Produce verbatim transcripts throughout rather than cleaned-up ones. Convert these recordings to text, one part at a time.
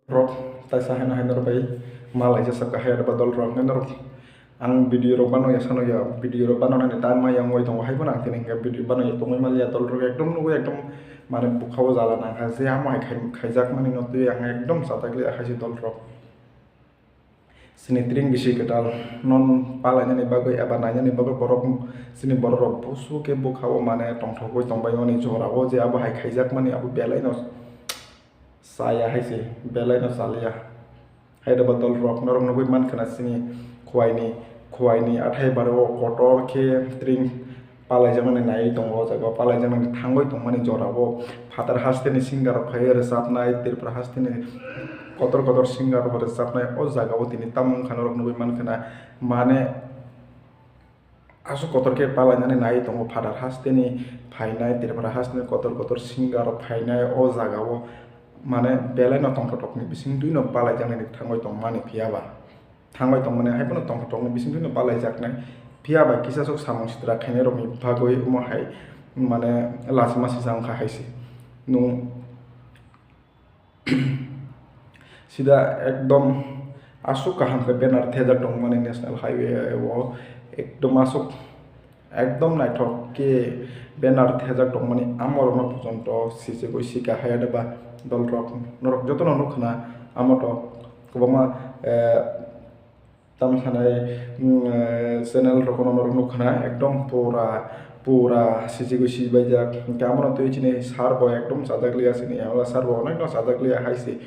Rok taisa haino hai norok bai ma laijak sakha hai adaba dol rok, norok ang video rok bano ya sano ya, video rok bano nani time ma yang oi tongo, hai bono ang tini hwnkhe video bano ya tongwi maliya. Dol rok ekdom nugwi ekdom mane bukha o jala nangkha je amo hai khai-, khaijak mani no twi ang ekdom chajakliya hai se dol rok. Chini tring bisi kwtal non palainani bagwi eba nainani bagwi borok, chini borok rok busu khe bukha o mane tongthogwi tongbai mani jora o je abo hai khaijak mani abo belai no chaya hai se, belai no chaliya. Hai adaba dol rok norok nugwi mankha na chini Khowai ni, Khowai ni athai baro o kotor khe tring palaijaknani naiwi tongo o jaga o, palaijaknani thangwi tongmani jora o phatar hasteni singer rok phaiwi rwchapnai, Tripura hasteni kotor kotor singer rok rwchapnai o jaga o tini tamo wngkha norok nugwi mankha na mane aswk kotor khe palainani naiwi tongo phatar hasteni phainai, Tripura hasteni kotor kotor singer rok phainai o jaga o mane belai no tongthok ni bising twi no palaijaknani thangwi tongmani phiya ba. Thangbai tongmani hai phano tongthok tongni bisingtwi no palaijaknai. Phiya ba kisa sok samung sitra khainai rokni bagwi omo hai mane lachima sijak wngkha hai se. Nwng sida ekdom aswk kaham khe banner thejak tongmani national highway o ekdom aswk ekdom naithok khe banner thejak tongmani amorokno pojonto sijagwi sika hai adaba dol rok norok jotono nukha na amo to kwbangma eh, tamo sanai mm, eh, channel rokno norok nukha na ekdom pura pura sijagwi sibaijak hwnkhe amono twi chini sir bo ekdom chajakliya chini abo sir bo onekno chajakliya hai se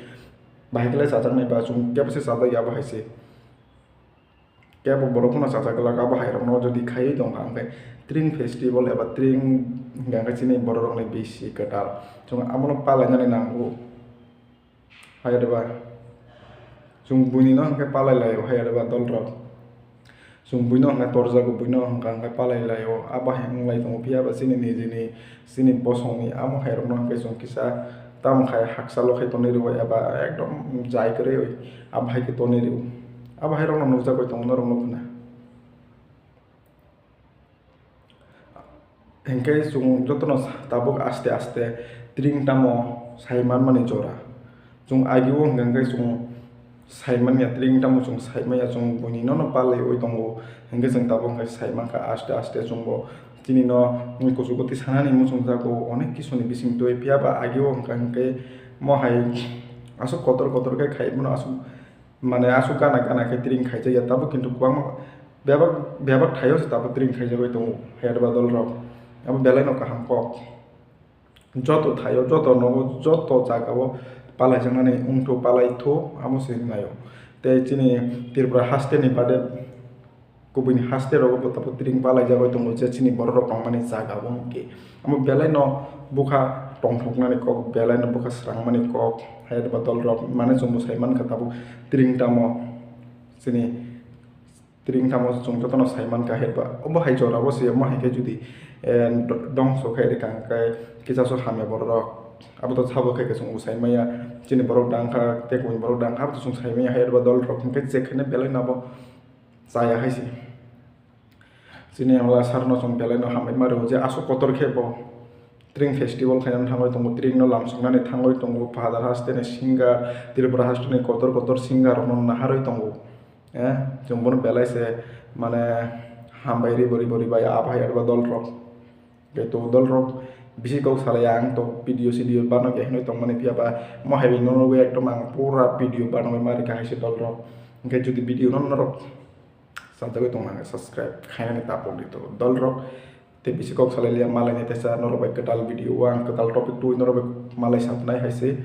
bahai khe chajaknai ba chwng kebo se chajakya abo hai se. Kebo borok phano chajak glak, abo hai rokno jodi khaiwi tongkha, hwnkhe tring festival eba tring hwnkha khe chini borok rokni bisi kwtal. Chwng abono palainani nango. Hai adaba chwng buini no hwnkhe palai laio, hai adaba dol rok. Chwng buino hwnkhe torjago, buino hwnkha hwnkhe palai laio. Abo hai wng lai tongo, phiya ba chini nijini Chini bosongni amo hai rokno hwnkhe chwng kisa tamo khai hakchalo khai tonwi rwo eba ekdom jai kwrwi abo hai khe tonwi rwo. Abo hai rokno nukjagwi tongo norok nukho na. Hinkhe chwng jotono tabuk aste aste tring tamo sai manmani jora. Chwng agio hwnkha hwnkhe chwng saimanya tring tamo chwng saimanya chwng buini nono palaiwi tongo. Hinkhe chwng tabuk hwnkhe saimankha aste aste chwngbo chini no kuchugo tisanani muchungjago onek kisuni bisingtwi. Phiya ba agio hwnkha hwnkhe mo hai aswk kotor kotor khe khai bono aswk mane aswk gana gana khe tring khaijakya tabuk kintu kwbangma bebak bebak thaio se tabuk tring khaijagwi tongo hai adaba dol rok. Abo belai no kaham kok. Joto thaio, joto nogo, joto jagao palaijaknani wngthu, palaithu, amo se naio. Tei chini Tripura hasteni bade kubuini haste rogo bo tabuk tring palaijagwi tongo, je chini borok rok tongmani jaga bo hwnkhe. Amo belai no bukha tongthoknani kok, belai no bukha swrangmani kok, hai ba dol rok mane chwngbo sai mankha tabuk tring tamo chini Tring tamo chwng jotono sai mankha, hai ba obo hai jora o se omo hai khe jodi, eh, do-, dongso khai rwkha hwnkhe kisa so hamya borok rok. Abo to sabo khai khe chwng bo sai maya, chini borok dang kha, tei kung borok dang kha, abo to chwng sai maya, hai ba dol rok hwnkhe je khaino belai no abo chaya hai se. Chini Amla sir no chwng belai no hambai ma rwo je aswk kotor khe bo Tring festival khaina thangwi tongo, tring no lamsoknani thangwi tongo, Phatar hasteni singer, Tripura hasteni kotor kotor singer rok no naharwi tongo. Eh, chwng bono belai se mane hambai ribo ribo ribai abo hai adaba dol rok. Khe to dol rok bisi kok salai ang to video sidio bano khe hinwi tongmani phiya ba mo hai no nugwi ekdom ang pura video bano ma rikha hai se dol rok. Hwnkhe jodi video no norok sajagwi tongma hwnkhe subscribe khainani tapok di to dol rok. Tei bisi kok salai liya malai ni teisa norok bai kwtal video o ang kwtal topic twi norok bai malai sapnai hai se.